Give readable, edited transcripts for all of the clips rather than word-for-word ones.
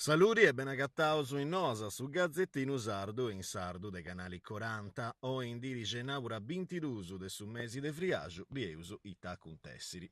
Saludi e benagataus in Noas, su gazetinu sardu in sardu de Canali Coranta. Oi in diri cenàbura bintiduus de su mesi de friaxu bieus ita acuntèssiri.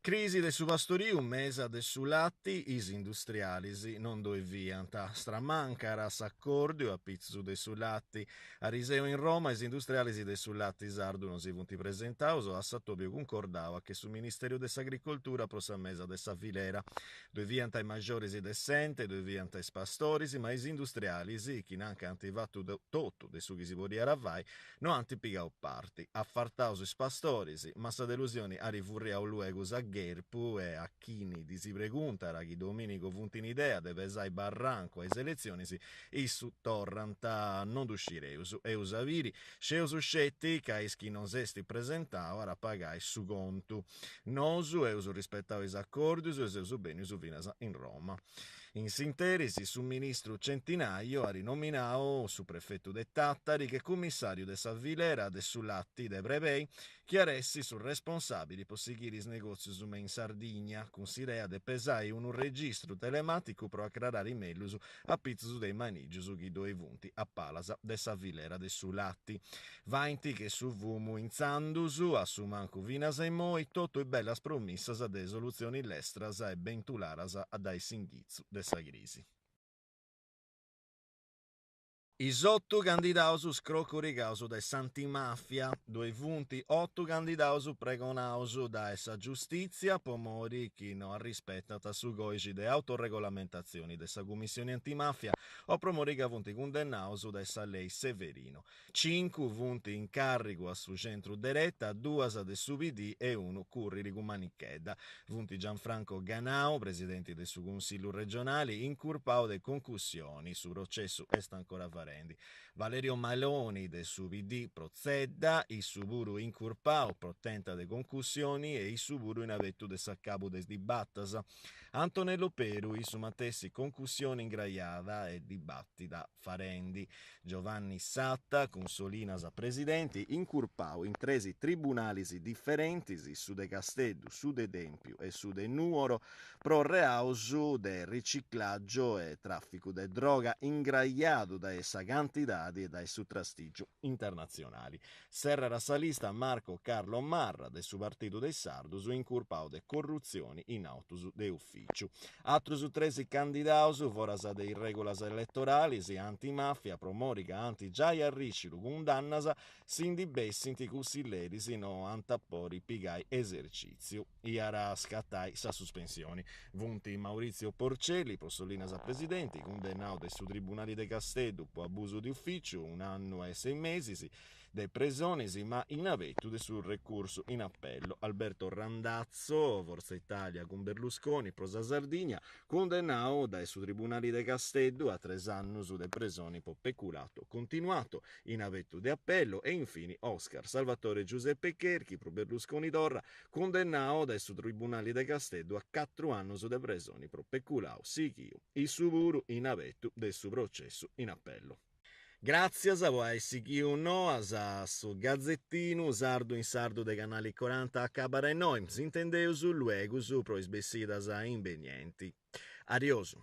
Crisi de su pastoriu, mesa de su lati, is industrialis non ddoi fiant. Stramancara s'acòrdiu a pitzus de su lati. Ariseu in Roma is industrialis de su lati sardu non si funt presentaus a s'atòbiu cuncordau a che su Ministèriu de s'Agricoltura pro sa mesa de sa filera. Ddoi fiant is majoris de s'ente, ddoi fiant is pastoris, ma is industrialis, chi nanca ant fatu totu de su chi si podiat fai, No ant pigau parti. Afartaus is pastoris, ma sa delusioni ari furriau luegus a gherpu e a chini ddis preguntat chi dominigu funt in idea de pesai barrancu a is eletzionis, issus torrant, non ddu scireus, eus a biri, scieus sceti ca is chi non s'est presentau at a pagai su contu. Nosu eus rispetau is acordius e seus benius finas in Roma. In s'interis, su ministru Centinaio at nominau su prefetu de Tàtari che cummissàriu de sa filera de su lati de brebei chi at essi su responsàbili po sighiri is negòtzius me in Sardigna, cun s'idea de pesai unu registru telemàticu pro acrarari mellus a pitzus de is manìgius chi ddoi funt a palas de sa filera de su lati. Faint che su fumu intzandus, a su mancu finas a immoi, totu is bellas promissas de solutzionis lestras e bentularas dae s'inghitzu de sa crisi. Is otu candidaus scrocorigaus dae s'antimafia. Ddoi funt otu candidaus pregonaus dae sa giustìtzia po mori chi no arrispetant su còixi de autoregolamentatzioni de sa Cumissioni Antimafia o pro mori ca funt cundennaus dae sa lei Severino. Cincu funt in càrrigu a su centru dereta, duas de su PD e unu curriri cun Manichedda. Funt Gianfranco Ganau, presidenti de su Cunsillu regionali, incurpau de concussioni, su processu est ancora farendi, Valerio Maloni de su PD pro Zedda, issu puru incurpau pro tenta de concussioni e issu puru in abetu de s'acabu de is dibatas, Antonello Peru, issu matessi concussioni ingraiada e dibatida farendi, Giovanni Satta, cun Solinas a presidenti, incurpau in tresi tribunalis diferentis, su de Casteddu, su de Tèmpiu e su de Nùoro, pro reaus de riciclàgiu e tràficu de droga ingraiadu dae sa cantidadi e dae su trastìgiu internatzionali. Serrat sa lista Marco Carlo Marra, de su Partidu de is Sardus, incurpau de corrutzioni in àutus de ufìciu. Atrus tresi candidaus, foras de is règulas eletoralis antimàfia, pro mori ca ant giai arricidu cundannas, si ndi bessint cussilleris no ant a podi pigai esercìtziu. Iat a scatai sa suspensioni. Funt Maurizio Porcelli, pro Solinas a presidenti, cundennau de su Tribunali de Casteddu po abusu de ufìciu, un'annu e sei mesis de presonis, ma in abetu de su recursu in apello. Alberto Randazzo, Forza Italia cun Berlusconi pro sa Sardigna, cundennau dae su Tribunali de Casteddu a tres annus de presoni po peculato continuato, in abetu de apello, e infini Oscar Salvatore Giuseppe Cherchi pro Berlusconi torra, Cundennau dae su Tribunali de Casteddu a catru annus de presoni pro peculau sighiu, issu puru in abetu de su processu in apellu. Gràtzias po ai sighiu Noas, su gazetinu sardu in sardu de Canali Coranta acabat innoi, s'intendeus luegus pro is bessidas imbenienti. Adiosu.